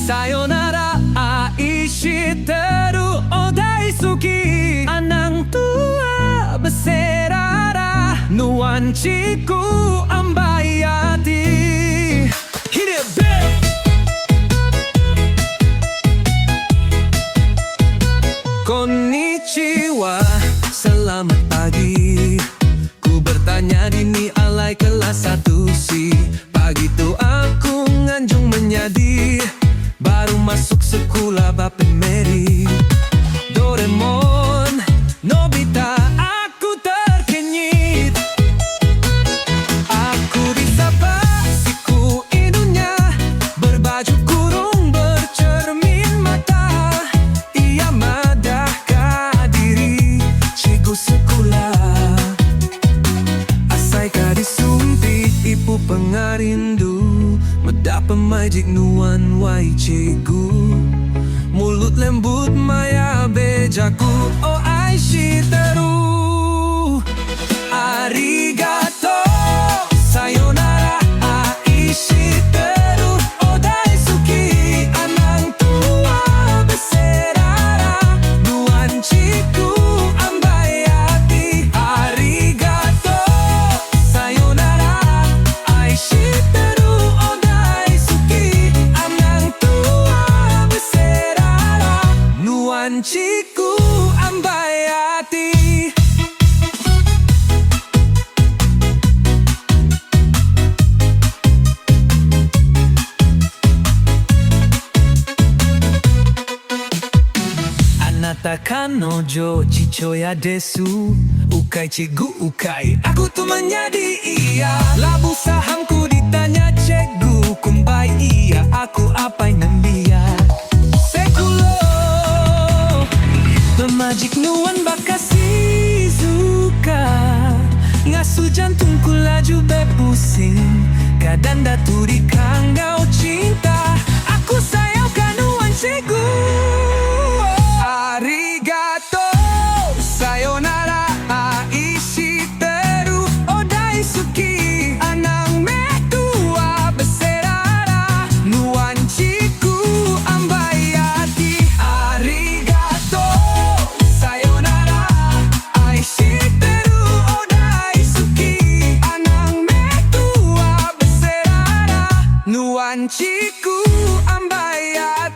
Sayonara aishiteru o daisuki Anang tua beserara Nuan chiku ambai ati Hit it bitch! Konnichiwa, selamat pagi Ku bertanya dini alai kelas satu C Pagi tu aku nganjung menyadi Baru masuk sekula ba primary Doraemon, Nobita, aku terkenyit Aku disapa siku idunya Berbaju kurung bercermin mata Iya madahka diri cikgu sekula Asai ka disumpit ipu pengarindu Meda pemajik nuan wai cikgu Mulut lembut maya bejaku Oh aishiteru Arigato Sayonara aishiteru Oh daisuki Anang tua beserara Nuan cikgu ambai ati Arigato Sayonara aishiteru Oh daisuki Anang tua beserara Nuan cikgu ambai ati. Anata kanojo chichoya desu Ukai cikgu ukai aku tu menyadi iya Labu saham ku ditanya cikgu Kumbai iya aku apai nembiak Sekulo Pemajik nuan baka Shizuka Ngasuh jantungku laju bepusing Kada enda tudi ka enggau cinta Aku sayau ka nuan cikgu Arigato Sayonara Aishiteru Oh daisuki Anang meh tua beserara Nuan cikgu ambai ati Arigato Sayonara Aishiteru Oh daisuki Anang meh tua beserara Nuan cikgu ambai ati.